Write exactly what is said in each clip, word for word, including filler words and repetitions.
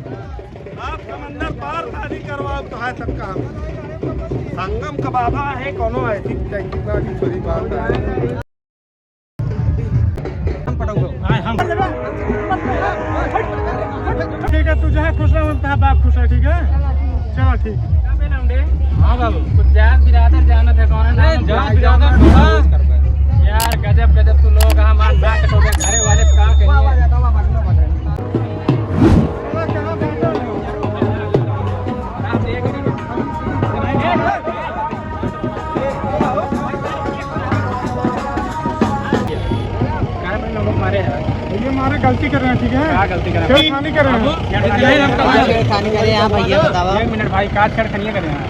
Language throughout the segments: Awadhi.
आप समंदर पार शादी करवाओ तो है सबका हम। संगम का बाबा है, कोनो ऐसी तैसी वाली थोड़ी बात है। हम पटाऊंगा। हाँ, हम। ठीक है, तू जहाँ खुश रह, हम तहाँ बाप खुश है, ठीक है? चलो, ठीक। हाँ बाबू, कुछ जात बिरादर जानत है कौन है? अरे, नाम जात बिरादर कौन है? यार, गजब, गजब तू लोग, हमार नाक कटोरे घरे वाले का कहिए। काहे भाई लोग मारे हैं? ये मारे गलती कर रहे हैं, ठीक है? क्या गलती कर रहे हैं? छेड़खानी कर रहे हैं। छेड़खानी हम कर रहे हैं। छेड़खानी करे आप भैया, बताओ। एक मिनट भाई, का छेड़खानी कर रहे हैं?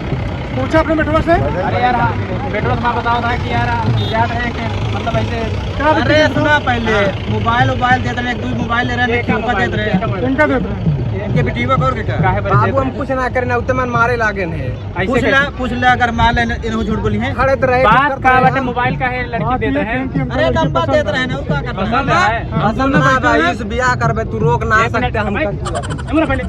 पूछा अपने बेटवा से। अरे यार, हाँ, बेटवा से बात बताओ था कि यार, हम जात रहे हैं कि मतलब ऐसे क्या अरे बेटी सुना पहले, हाँ। मोबाइल, मोबाइल देत रहे, एक दो मोबाइल ले रहे हैं, एक ठेका मोबाइल, देत रहे हैं। एक मोबाइल। इनका देत रहे हैं। इनके बेटी को और बेटा। काहे बरे बाबू, देत हम रहे? कुछ ना करना, उत्तम मारे लागे हैं। ऐसे पूछ ले, कैसे? पूछ ले, अगर मान ले, इन्हों झूठ बोली हैं। खड़े तो रहे, बात कर का रहे बाटे, हैं। मोबाइल का है, लड़की बात देते ये हैं। है कि हमको अरे, लड़की लंबा पसंद देत है। रहे ना, उसका करना। पसंद है। हाँ, पसंद ना भाई, इस बियाह करबे, तू रोक ना एक मिनट, सकते हम भाई, कर दिया। सुनो पहले,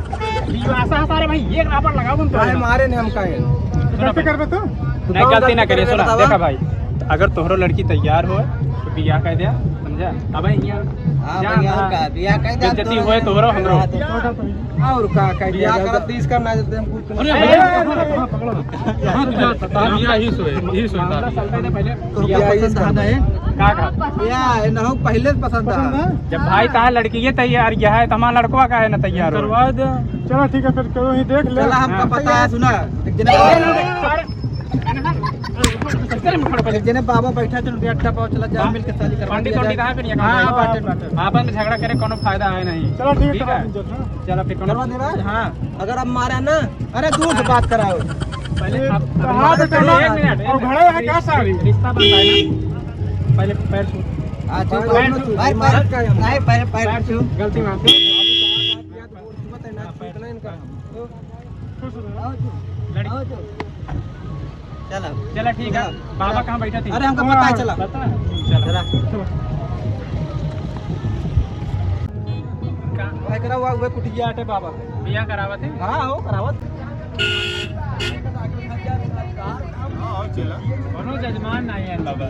ये आशा है सारे भाई, एक रापड़ लगाओ तुम तो। काहे मारे ने हम काहे? सुनो कैसे पहले। करबे तू? तू नहीं, कौन गलती ना गलती करिए, करे सुना, बतावा? देखा भाई, अगर तोहरो लड़की तैयार हो, तो बियाह कर दिया, समझा? अब यहाँ हाँ, जा, भैया, हाँ। का बियाह कर दिया, बेइज्जती दोनों होए जने। तोहरो, हमरो। हाँ, तो और का, का बियाह करब, तीस करना देते हम कुछ। अरे, अरे, अरे, अरे, अरे, पकड़ो ना। हाँ, तू जा, बता, बियाह ही सोए, ही सोए, मामला बता। चलते थे पहले। तो बियाह पसंद है। का, का? या, इन्हों पहले से पसंद है। पसंद है? जब भाई कहा लड़की ये तैयार किया है, तो हमारा लड़कवा का है ना तैयार हो? करवा दे। चलो ठीक है, फिर कहीं देख ले। चला, हमका हाँ। पता है, सुना। एक जने एक जने बाबा बैठा, चल उनके अड्डा पर चला जा, मिलके शादी करवा पंडित दिया पंडित जाए। कहाँ पे नहीं है? हाँ, हाँ, बाटे, बाटे। आपस में झगड़ा करे, कोनो फायदा है नहीं। चलो ठीक है, ठीक है? करवा दीजिए, हाँ। चलो फिर कोनो करवा दे रहा है? हाँ। अगर अब मारा ना, अरे दूर से बात कराओ। पहले आप हाँ, तो चलो। एक मिनट, एक और मिनट। घड़ा है क्या सारी? रिश्ता बनता है ना। पहले पैर छू। हाँ, छू, पैर पैर छू। छू। पैर, पैर, नहीं, पैर, पैर पैर छू। छू। गलती माफ। खुश रहो। आओ छू। लड़की। आओ छू। चला। चला, ठीक है। चला। बाबा कहाँ बैठा थी? अरे, हमका पता है, चला। पता है? चला। चला। का? एकरा हुआ, हुआ कुटिया आटे बाबा। बियाह करावत है? हाँ, हो, करावत। हाँ, हो, चला। कोनो जजमान नहीं है बाबा।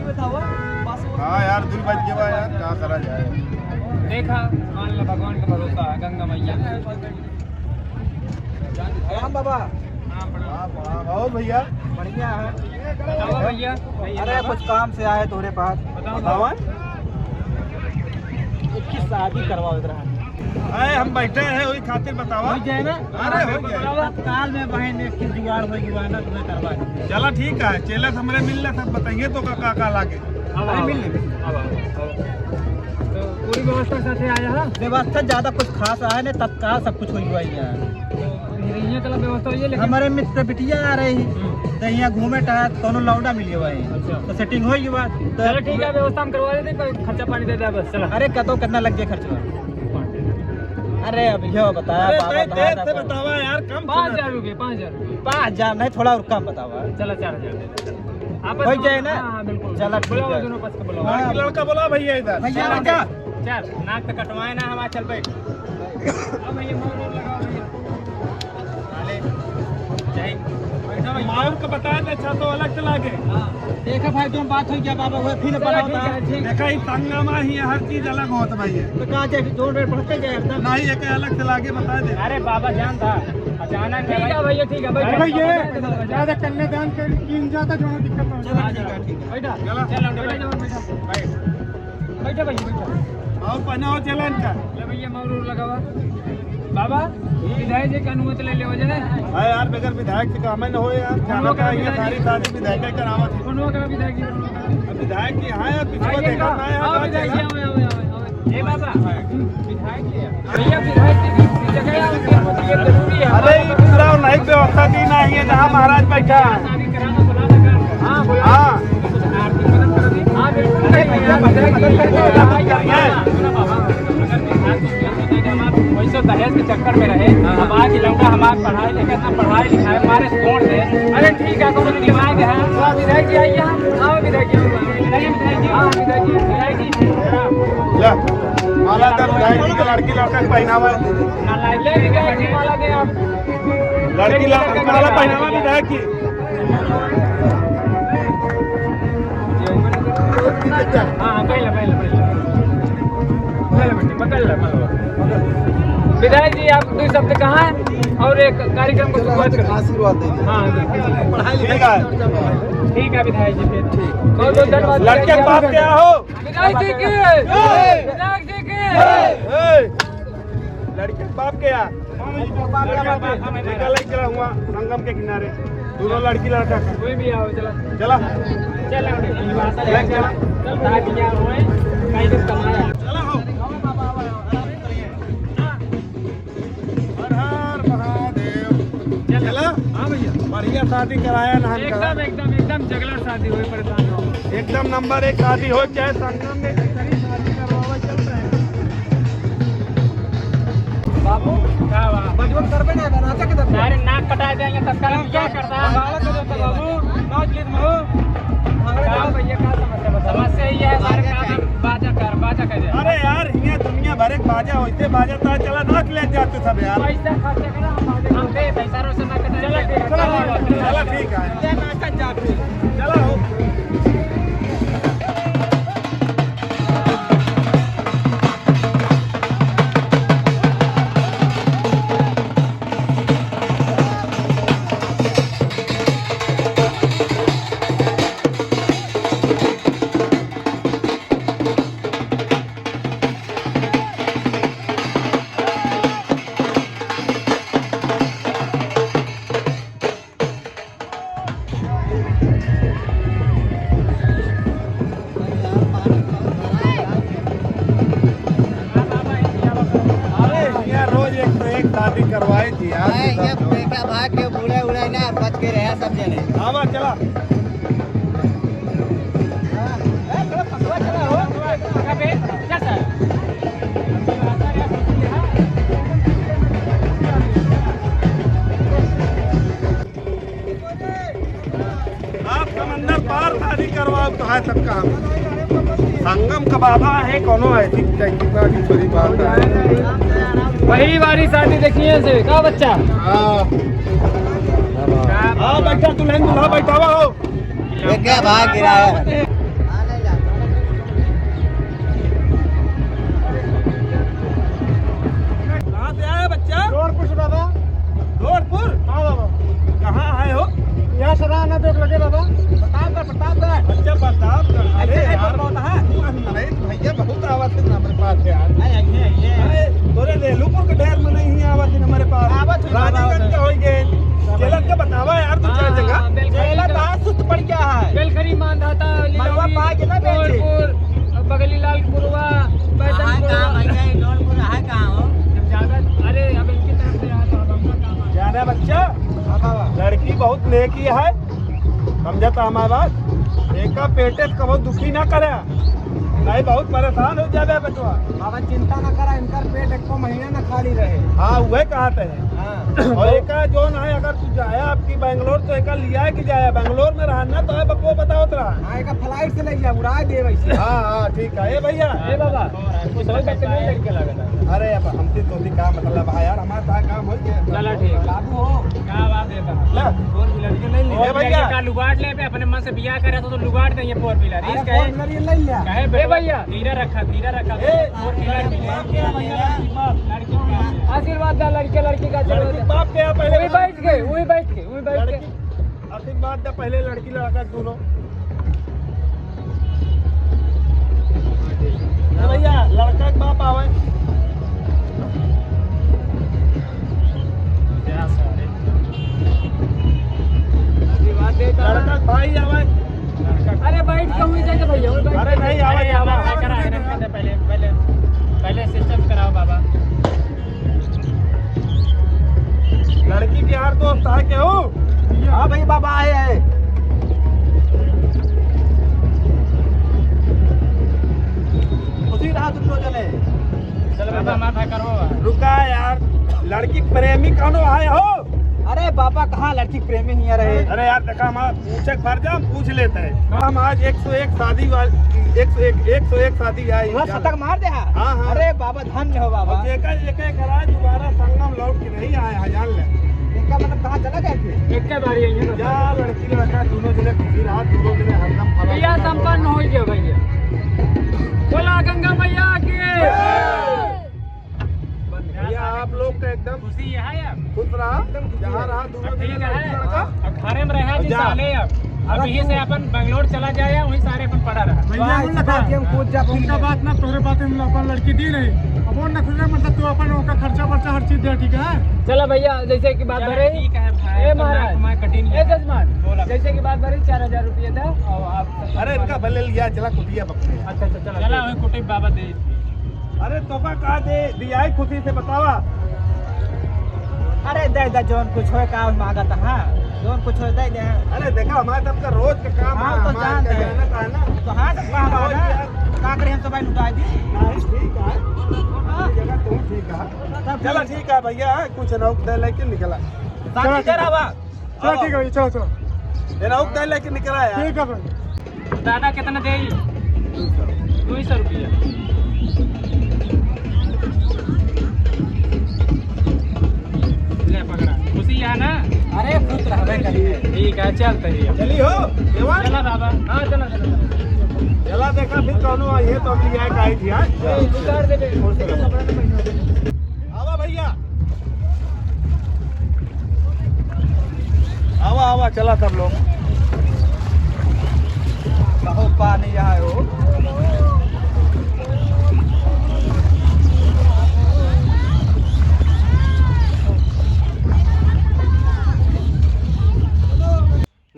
हाँ यार, दुई बज गया बा यार, का करा जाए? देखा, मान लो भगवान का भरोसा है, गंगा मैया। राम बाबा। हाँ, प्रणाम। हाँ, प्रणाम। और भैया? बढ़िया है। बताओ भैया। अरे, कुछ काम से आए तोरे पास। बताओ। बताओ। एक की शादी करवावे के रहा। अरे, हम बैठे हैं, वही खातिर बतावा। हो जाए ना? अरे, हो जाए। तत्काल में बहन एक की जुगाड़ हो जुआ ना, तुम्हें करवा दे। चला, ठीक है, चेला से हमरे मिल ले, सब बताइए तो का, का, का लागे। अब अरे, आओ। मिल ले। अब आओ। तो पूरी व्यवस्था साथे आया है? व्यवस्था ज्यादा कुछ खास है नहीं, तत्काल सब कुछ हो जुआ ही है। तो यहाँ का व्यवस्था ये, लेकिन हमारे मित्र बिटिया आ रही, हम्म। तो यहाँ घूमे टहल, कोनो लौंडा मिल गया है। अच्छा। तो setting हो गई बात। तो चलो ठीक है, व्यवस्था हम करवा देते हैं, कोई खर्चा पानी दे दे बस, चलो। अरे कतो कितना लग गया खर्चा? अरे अब यो बता, अरे बाबा, भाई, बता, देर से बता। बतावा यार, कम पाँच हजार रुपये, पाँच हजार रुपये। पाँच हजार नहीं, थोड़ा और कम बतावा। चलो चार हजार दे दे। आप हो जाए ना? हाँ, हाँ, बिल्कुल। चलो ठीक बुलाओ है। दोनों पक्ष को बुलाओ। हाँ। लड़का बुला भैया इधर। भैया चलो। लड़का। चल, नाक तो कटवाए ना, हमारा चल बैठ। अब भैया मोर, मोर लगाओ भैया। साले, जाए। बैठो भाई। माहौल का बताया था, अच्छा तो अलग से लागे। हाँ। देखा भाई, तुम बात हो गया बाबा, वो फिर चलो, बताओ ठीक ना। है, ठीक। देखा, ई संगमा ही हर चीज अलग होत भाई है। तो कहाँ जाए, दो मिनट पढ़ते जाए एकदम। नहीं, एक अलग से लागे बता दे। अरे बाबा जान था, अचानक ठीक है भैया, ठीक है, बैठो। अरे भैया, ज्यादा कन्यादान के कीन जाता, जो दिक्कत ना हो। चलो, ठीक है, ठीक है। बैठा। चलो। चलो, बैठो, बैठो। बैठ। बैठो भैया, बैठो। आओ, पहनाओ चलन का। ले भैया, मौर उर लगावा। बाबा, विधायक जी का अनुमति ले ले, हो जाए। हाँ यार, बगैर विधायक से काम न हो यार। जाना का ये सारी शादी विधायक का करावत है। कौन हुआ का विधायक जी? अब विधायक की हाँ यार, पिछुआ देखा ना यार, आओ बात विधायक जी, है। आओ, आओ, आओ, आओ। ए बाबा, विधायक जी, भैया विधायक जी की जगह है, उनकी अनुमति ये जरूरी है। अरे, ये पूरा नहीं व्यवस्था दी ना, ये जहाँ महाराज बैठा है। हाँ, बोलो। हाँ। हाँ, बिल्कुल। अरे भैया, मदद, मदद करके हो जाए। सुनो बाबा, अगर विधायक को दिया तो दे दे, हम आप वैसे दहेज के चक्कर में रहे। हाँ। अब आज लौंडा हमार पढ़ाई लिखाई, ना पढ़ाई लिखाई, हमारे छोड़ दे। अरे ठीक है, तो दिमाग है। हाँ, विधायक जी आइए, हाँ। हाँ, विधायक जी, विधायक जी, हाँ, विधायक जी, विधायक जी। ला। माला तो विधायक जी के लड़की लड़का के पहनावा है। लड़की लड़का के माला पहनावा विधायक जी। हाँ, पहले, पहले, पहले। पहले बेटी, पकड़ ले, पकड़ ले। विधायक जी, आप दो शब्द कहा और एक कार्यक्रम को शुरुआत करें। आशीर्वाद दे दीजिए। हाँ, ठीक है। ठीक है विधायक जी, फिर ठीक। बहुत बहुत धन्यवाद। लड़के के बाप क्या हो? विधायक जी की। जय। विधायक जी की। जय। लड़के के बाप के यार। लड़का लड़की चला हुआ संगम के किनारे, दोनों लड़की लड़का। कोई भी आओ, चला। चला। चला, चला। चला, चला। चला हो। हर हर महादेव। चला। हाँ भैया। बढ़िया शादी कराया ना हमका। एकदम, एकदम, एकदम जगलर शादी होई, परेशान हो। एकदम नंबर एक शादी हो, चाहे संगम में कितनी शादी करवावे चल रहे हैं। बाबू, का बा? बजवन करबे ना, नाचा के दर्द। अरे नाक कटा जाएंगे, तत्काल हम क्या करता है? बालक हो जाता बाबू, नाच गीत में हो। भांगड़े का में भैया, का समस्या बता? समस्या ये है, हमारे बाजा का कर, बाजा कर, बाजा कर। अरे यार, ये दुनिया भर एक बाजा होते, बाजा तो चला नाच ले जाते सब यार। पैसा खर्चा करा, हम बाजा हम दे, पैसा रोसे ना कटा। चला ठीक है, चला, चला, चला ठीक है। ये नाचा जा फिर। चला हो। अरे, यहाँ रोज एक से एक शादी करवाए जी यार। अरे, ये बेटा भाग के बूढ़े उड़े ना, बच के रहे सब जने। आवा, चला। आप समंदर पार शादी करवाओ तो है सबका हम। संगम का बाबा है, कोनो ऐसी तैसी बात ही थोड़ी बात है। पहली बारी शादी देखी है से, का बच्चा? हाँ। हाँ, बैठा दुल्हन, दूल्हा बैठावा हो। ये क्या भाग गिरा है? कहाँ से आया बच्चा? जोधपुर से बाबा। जोधपुर? हाँ बाबा। कहाँ आए हो? यहाँ से रहा ना देख लगे बाबा। प्रतापगढ़, प्रतापगढ़। अच्छा, प्रतापगढ़। अरे ऐसे नहीं यार, बोलता है। तू नहीं भैया, बहुत आवत है ना हमारे पास यार। अरे, ये, ये। अरे, तोरे रेलूपुर के ढेर में नहीं आवत है हमारे पास। आवत है, रानीगंज आवत है। के होई गए। चलत के बतावा यार, दो चार हाँ, जगह। हाँ, बेलखरी चलत तो आज सुस्त पड़ गया है। बेलखरी, मांधाता, मलवा लीलौरी, पा के ना बेचे। जोधपुर, बगली लालपुरवा, बैतनपुरवा। कहाँ, कहाँ भैया, ये जोधपुर है कहाँ हो? जब जागा, अरे, अब इनकी तरफ से यहाँ तो अब हमका काम आ। जाने बच्चा, हाँ बाबा। लड़की बहुत नेकी है, समझा था हमारी बात। एका पेटे से कबो दुखी ना करे, नहीं बहुत परेशान हो जाबे बचवा। बाबा चिंता ना करा, इनकर पेट एको महीना ना खाली रहे। हाँ, वह कहा थे। हाँ। और एका जो ना है, अगर तू जाया आपकी बैंगलोर तो एका लिया के जाया, बैंगलोर में रहा ना तो है बकवा बतावत रहा। हाँ, एका फ्लाइट से ले जा, उड़ा दे वैसे। हाँ, हाँ, ठीक है। ए भैया। ए बाबा, कुछ और करके नहीं लड़के लगा था। अरे अब हमसे तो भी का मतलब है यार, हमारा तो काम हो गया। चला ठीक। बाबू हो। क्या बात है? ला। फोर व्हीलर के ले ले। ए भैया। का लुगाड़ ले पे अपने मन से बियाह करे तो, तो लुगाड़ दे ये फोर व्हीलर। अरे इसका फोर है। व्हीलर ये ले लिया। काहे ए भैया। धीरे रखा, धीरे रखा। ए, फोर व्हीलर भी ले। लड़की बाप के यहाँ भैया, लड़की बाप। लड़की बाप। आशीर्वाद दा लड़के लड़की का, आशीर्वाद लड़की दा। बाप के यहाँ पहले वही बैठ के, वही बैठ के, वही बैठ के। लड़की आशीर्वाद दा पहले लड़की लड़का दोनों। ए भैया, लड़का के बाप आवे। लड़का के भाई आवे। अरे बैठ के हुई जाए भैया, बैठ अरे के। नहीं, आवे, अरे, आवे। आवे, आवे, आवे, पहले, पहले, पहले सिस्टम कराओ बाबा। लड़की के यार दोस्त आए के हो? हाँ भाई, बाबा आए हैं। खुशी रहा तुम दो जने। चल बाबा, माथा करो। रुका यार, लड़की प्रेमी कौनो आए हो? अरे बाबा, कहाँ लड़की प्रेमी हियाँ रहे? अरे यार, देखा, हम पूछे के फर्ज है, हम पूछ लेते हैं। हम आज एक सौ एक शादी वाली, एक सौ एक, एक सौ एक शादी आई। पूरा शतक मार दे हा। हाँ, हाँ। अरे बाबा, धन्य हो बाबा। और जेकर, जेकर कराए दोबारा संगम लौट के नहीं आया है, जान ले। इनका मतलब कहाँ चला गया फिर? एक के बारी आई है ना। जा, लड़की लड़का दोनों जने खुशी रहा, दोनों जने हरदम फला भैया, फला संपन्न हो गया भैया। बोला गंगा मैया की। भैया, आप लोग का एकदम खुशी है यार। खुश रहा, जहाँ रहा, दोनों अब ठीक जने है। लड़का। अब घरे में रहा जी जा। साले अब। अब अगर यहीं तू से अपन बेंगलोर चला जाए, वहीं सारे अपन पड़ा रहा। भैया, वाह, उनका इस बात बात, हम कूद जा उनका पाऊंगा। बात ना, तोरे बात हम अपन लड़की दी नहीं। अब वो ना खुश रहे, मतलब तू अपन ओका खर्चा वर्चा हर चीज दे, ठीक है? चला भैया, जैसे कि बात चला, भरे। ठीक है भाई, ए तो महाराज, नाक में कटिंग ए है। जजमान, बोला। जैसे कि बात भरे, चार हजार रुपये दे और आप अरे, इनका भले लिया, चला कुटिया पकड़े। अच्छा, अच्छा, चला, चला, ठीक। वही कुटी बाबा दे। अरे, तोका का दे दिया है खुशी से बतावा? अरे, दे दे, जौन कुछ होए, का मांगत, हाँ, जौन कुछ होए, दे दे। अरे, देखा, हमारे सबका रोज का काम हाँ, है, तो हमारे जानते का हैं। जाना का है ना। तो हाँ, तो ठीक काम है है ना। यार। का करे, हम तो भाई लुटाई दी। नहीं, ठीक है। हाँ। अपनी जगह तुम ठीक है। तब चला, ठीक। ठीक है भैया, कुछ नौक दे लेके निकला। शादी चला, दे रहा बा। चलो, ठीक है भैया, चलो, चलो। ये रउक दे लेके निकला यार। ठीक है भाई। दादा, कितना देई? दुई सौ रुपया। ले पकड़ा। खुशी है ना? अरे, खुश रहबे करिए। ठीक है, चलते ही। चली हो, देवा? चला बाबा। हाँ, चला, चला, चला। चला, देखा फिर कौनो आई है तो हम लिया काहे थी, हाँ? ए, उतार दे बे। आवा भैया। आवा, आवा, चला सब लोग। बहुत पानी आए हो।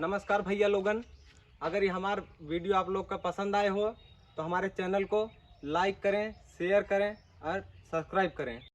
नमस्कार भैया लोगन, अगर ये हमार video आप लोग का पसंद आए हो तो हमारे channel को like करें, share करें और subscribe करें।